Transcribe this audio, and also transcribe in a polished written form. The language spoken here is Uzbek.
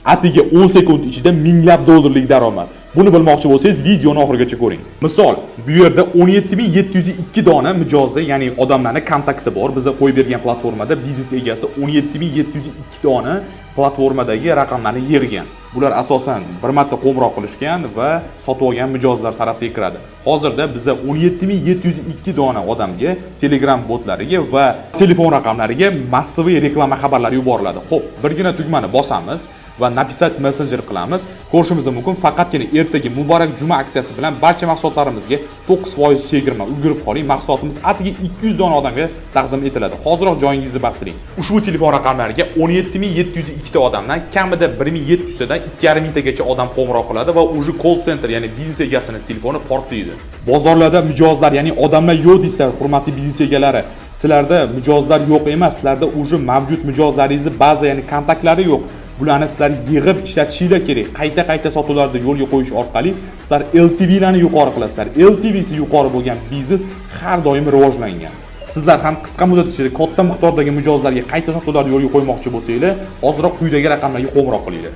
Atigi 10 sekund ichida minglab dollarlik daromad. Buni bilmoqchi bo'lsangiz, videoni oxirigacha ko'ring. Misol, bu yerda 17 702 dona mijozda, ya'ni odamlarning kontakti bor. Biza qo'yib bergan platformada biznes egasi 17 702 dona platformadagi raqamlarni yig'gan. Bular asosan bir marta qo'ng'iroq qilishgan va sotib olgan mijozlar sarasiga kiradi. Hozirda biza 17 702 dona odamga Telegram botlariga va telefon raqamlariga massiviy reklama xabarlari yuboriladi. Xo'p, birgina tugmani bosamiz va "Написать мессенджер" qilamiz. Ko'rishimiz mumkin, faqatgina ertaga muborak juma aksiyasi bilan barcha mahsulotlarimizga 9% chegirma. Ulgurib qoling. Mahsulotimiz atigi 200 dona odamga taqdim etiladi. Hoziroq joyingizni baxtiring. Ushbu telefon raqamlariga 17 702 ta odamdan kamida 1700 tadan 2,5 mingtagacha odam qo'ng'iroq qiladi va уже call center, ya'ni biznes egasini telefoni portlaydi. Bozorlarda mijozlar, ya'ni odamlar yo'q deysizlar, hurmatli biznes egalari. Sizlarda mijozlar yo'q emas, sizlarda уже mavjud mijozlaringizni baza, ya'ni kontaktlari yo'q. Bularni sizlar yig'ib ishlatishinglar kerak. Qayta qayta sotuvlarni yo'lga qo'yish orqali sizlar LTVlarni yuqori qilasizlar. LTVsi yuqori bo'lgan biznes har doim rivojlangan. Sizlar ham qisqa muddat ichida katta miqdordagi mijozlarga qayta sotuvlarni yo'lga qo'ymoqchi bo'lsanglar, hoziroq quyidagi raqamlarga qo'ng'iroq qilinglar.